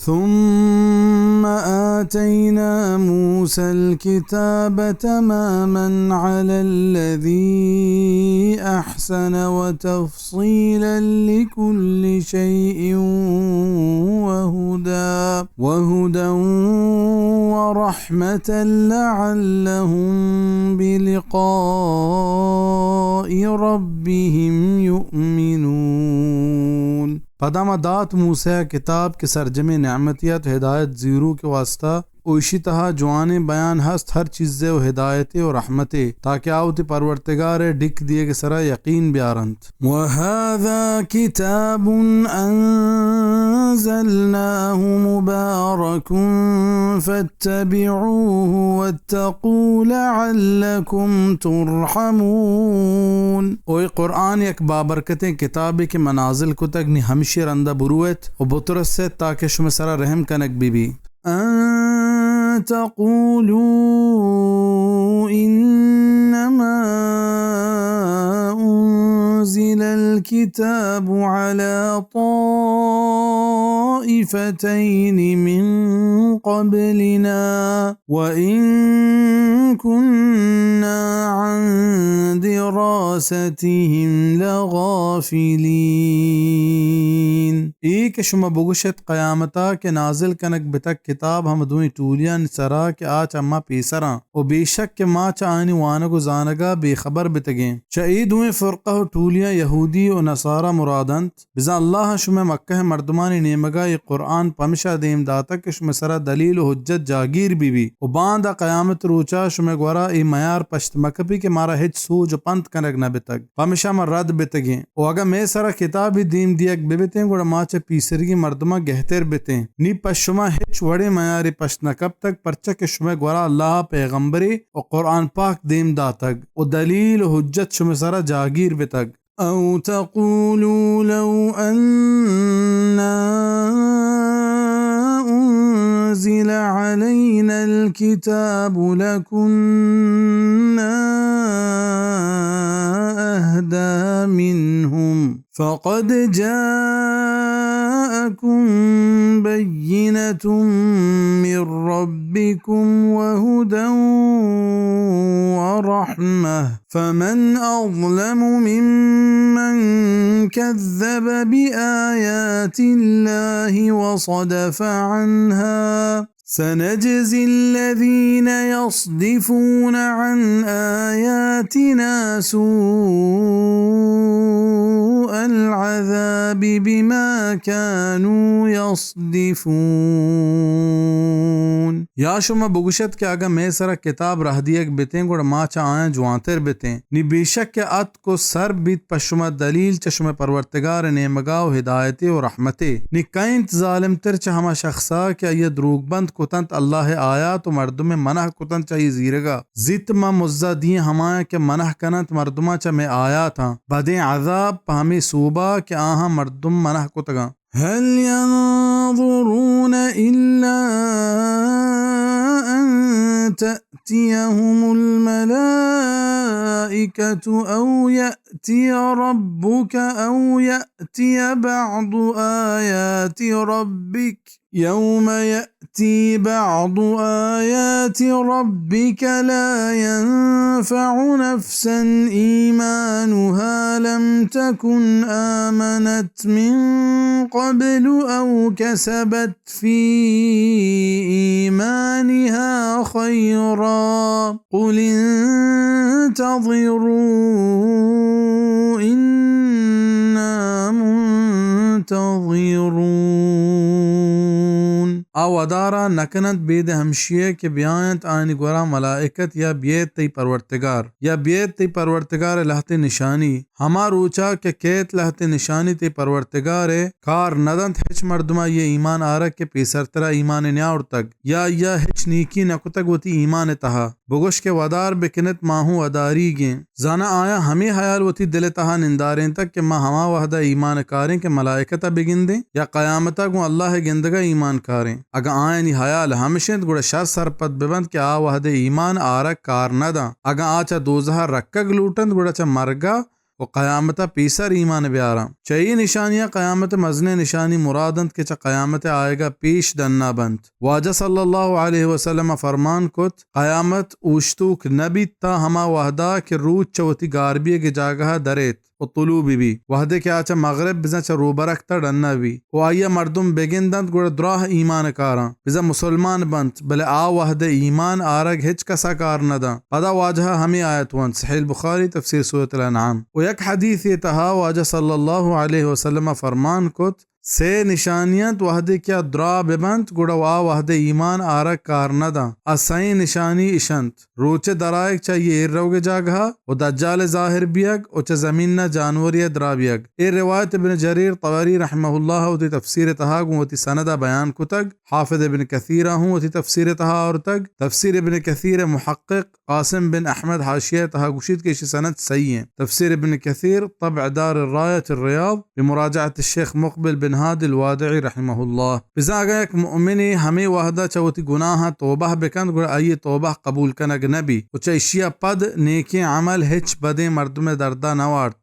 ثم آتينا موسى الكتاب تماما على الذي أحسن وتفصيلا لكل شيء وهدى، وهدى ورحمة لعلهم بلقاء ربهم يؤمنون۔ پدا ما دات موسیٰ ءَ کتاب کہ سرجمیں نعمتے ات، ہدایت زیروک ءِ واسطہ، و ایشی تہا جوانیں بیان ہست ہر چیزے و ہدایتے و رحمتے، تاکہ آ وتی پرورتگار ءِ ڈیک دیگ ءِ سرا یقین بیارنت۔ وهذا كتاب أنزلناه مبارك فاتبعوه واتقوا لعلكم ترحمون۔ او اے قرآن یک بابرکتیں کتابے کہ من نازل کتگ، نی ہمشی رندا برویت و بترسیت تاکہ شمئے سرا رحم کنگ بہ بی۔ أن تقولوا إنما أنزل الكتاب على طائفتين من قبلنا وإن كنا عن دراستهم لغافلين۔ اے کہ شما بگوشت قیامتا کہ نازل کنگ بتگ کتاب ہم دوئیں ٹولیانی سرا کہ آ چہ ما پیسراں، و بے شک کہ ما چہ آیانی وانگ و زانگا بے خبر بتگیں۔ چہ اے دوئیں فرقہ و ٹولیاں یہودی و نصارا مراد انت۔ بزاں اللہ ءَ شمئے مکہ ءِ مردمانی نیمگا اے قرآن پمشا دیم داتگ کہ شمئے سرا دلیل و حجت جاگیر بہ بی، و باندا قیامت روچا شمئے گورا اے میار پشت مکپی کہ مارا ہچ سوج و پنت کنگ نہ بتگ، پمشا ما رد بتگیں۔ و اگاں مئے سرا کتابے دیم دیگ ببتیں، گڑا ما چہ پیسریگیں مردماں گہتر بتیں۔ نی پہ شما ہچ وڑیں میارے پشت نہ کپتگ، پرچا کہ شمئے گورا اللہ ءَ پیغمبرے و قرآن پاک دیم داتگ و دلیل و حجت شمئے سرا جاگیر بتگ۔ أو تقولوا لو أنا أنزل علينا الكتاب لكنا أهدى منهم فقد جاءكم بينة من ربكم وهدى ورحمة فمن أظلم ممن كذب بآيات الله وصدف عنها سنجزي الذين يصدفون عن آياتنا سوء العذاب بما كانوا يصدفون۔ یا شما بگوشت کہ اگاں مئے سرا کتاب راہ دیگ بتیں، گڑا ما چہ آیاں جوانتر بتیں۔ نی بے شک کہ اتک و سر بیت پہ شما دلیل چہ شمئے پرورتگار ءِ نیمگا و ہدایتے و رحمتے۔ نی کئے انت ظالمتر چہ ہما شخصا کہ آئی ءَ دروگ بند کتنت اللہ ءِ آیات و مردم منع کتنت چہ آئی زیرگا۔ زیت ما مزا دیں ہمایاں کہ منع کننت مردماں چہ مئے آیاتاں بدیں عذاب پہ ہمے سوبا کہ آہاں مردم منع کتگاں۔ هل ينظرون إلا أن تأتيهم الملائكة أو يأتي ربك أو يأتي بعض آيات ربك يوم يأتي بعض آيات ربك لا ينفع نفسا إيمانها لم تكن آمنت من قبل أو كسبت في إيمانها خيرا قل انتظروا إنا منتظرون۔ آ ودارا نکننت بید ہمشیئے کہ بیاینت آیانی گورا ملائکت یا بیئیت تئی پرورتگار، یا بیئیت تئی پرورتگار ءِ لہتیں نشانی۔ ہما روچا کہ کیت لہتیں نشانی تئی پرورتگار ءِ، کار نہ دنت ہچ مردما آئی ءِ ایمان آرگ کہ پیسرترا ایمان نیاورتگ، یا آئیا ہچ نیکی نہ کتگ وتی ایمان ءِ تہا۔ بگوش کہ ودار بکنت، ما ہوں وداریگیں۔ زاناں آیاں ہمے ہیال وتی دل ءِ تہا نندارینتگ کہ ما ہما وہدا ایمان کاریں کہ ملائکتا بگندیں یا قیامتا گوں اللہ ءِ گندگا ایمان کاریں؟ اگاں آیانی ہیال ہمش انت، گڑا شر سرپد ببنت کہ آ وہدے ایمان آرگ کار نہ داں۔ اگاں آ چہ دوزہا رکگ لوٹنت، گڑا چہ مرگا و قیامت ء پیسر ایمان بیاراں۔ چہ اے نشانیاں قیامت ء مزنیں نشانی مراد انت کہ چہ قیامت ء آیگ ء پیش ڈنا بنت۔ واجہ صلی اللہ علیہ وسلم ء فرمان کت، قیامت اوشتوک نہ بیت تاں ہما وہدا کہ روچ چہ وتی گار بیگ ء جاگہ ء در ایت و طلوع بہ بی، وہدے کہ آ چہ مغرب بزاں چہ روبرک تہ ڈنہ بی و آئی ء مردم بگندنت، گڑا دراہ ایمان کاراں بزاں مسلمان بنت، بلے آ وہد ء ایمان آرگ ہچ کس ء کار نہ داں۔ پدا واجہ ء ہمے آیت ونت، صحیح البخاری، تفسیر سورۃ الانعام۔ و یک حدیثے تہا واجہ صلی اللہ علیہ وسلم ء فرمان کت، سے نشانی انت، وہدے کہ آ دراہ بہ بنت، گڑا آ وہد ء ایمان آرگ کار نہ داں۔ آ سئیں نشانی اش انت، روچ ء درآیگ چہ آئی ء ایر روگ ء جاگہ ء و دجال ء ظاہر بیگ و چہ زمین ء جانورے ء درا بیگ۔ اے روایت ابن جریر طبری رحمہ اللہ وتی تفسیر ء تہا گوں وتی سند ء بیان کتگ۔ حافظ ابن کثیر ء ہوں وتی تفسیر ء تہا آورتگ۔ تفسیر ابن کثیر ء محقق قاسم بن احمد حاشیہ ء تہا گوشیت کہ ایشی سند صحیح انت۔ تفسیر ابن کثیر، طبع دار الرایة الریاض، بمراجعة الشیخ مقبل بن ہادی الوادعی رحمہ اللہ۔ بزاں اگاں یک مؤمنے ہمے وہدا چہ وتی گناہاں توبہ بکنت، گڑا آئی توبہ قبول کنگ نہ بیت و چہ ایشی ء پد نیکیں عمل ہچ بدیں مردم ء دردا نہ وارت۔